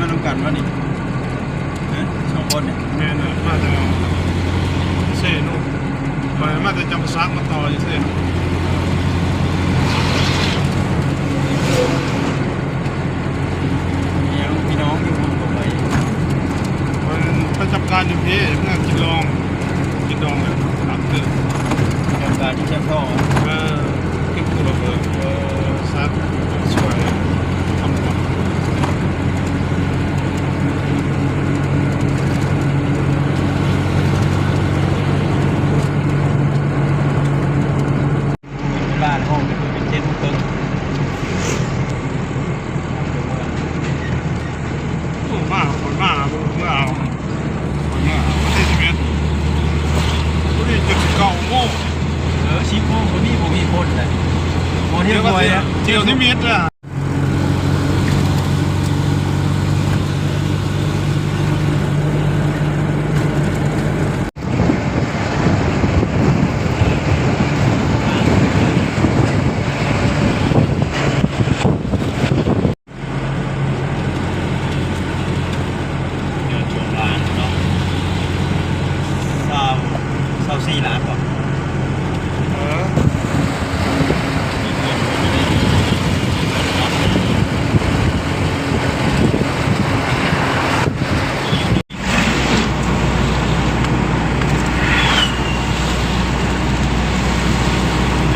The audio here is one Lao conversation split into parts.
ນຳກັນວະນີ້ ຮະ ສອງຄົນນີ້? ແມ່ນແຫຼະ ມາແຕ່ເຊໂນ ຂ້ອຍມາແຕ່ຈຳປາສັກ ມາຕໍ່ຢູ່ເຊໂນ. ມີຫຍັງ ພີ່ນ້ອງຢູ່ ເພິ່ນບໍ່ໄປ ເພິ່ນໄປຈັດການຢູ່ພີ້ ເມືອງກິນລອງ. ກິນດອງແລ້ວຄັກເຕີບ ແຊບກວ່າຢູ່ແຊບທ້ອງ. ເອີ ເປັນຜູ້ລະເບີດ ເອີ ສັກຊ່ວຍທຳຄວາມ ເວລາຫ້ອງເປັນເຈັດໂມງເຄິ່ງ. ໂອ້ ມາ ຂ້ອຍມາ ເມື່ອເອົາ ຂ້ອຍເມື່ອເອົາ ວັນທີສິບເອັດ ມື້ນີ້ເຈັດສິບເກົ້າໂມງ. ເອີ ສິບໂມງ ມື້ນີ້ບໍ່ມີຄົນເລີຍ ບໍ່ຮຽບຮ້ອຍ ທ່ຽວທີ່ມິດ. ຍອດຊົມລ້ານເນາະ ຊາວ ຊາວສີ່ລ້ານບໍ? ເອ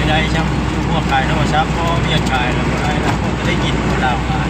ີ ໄດ້ຊ້ຳ ພວກຂາຍໂທລະສັບ ພໍວຽກຂາຍແລ້ວບໍ່ໄດ້ລະ ພວກໄດ້ຍິນຄົນລາວຂາຍ.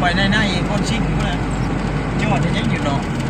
ໄປໃນໃນບ່ອນຊິງພຸ້ນແຫຼະ ຈອດເຮັດຫຍັງຢູ່ເນາະ.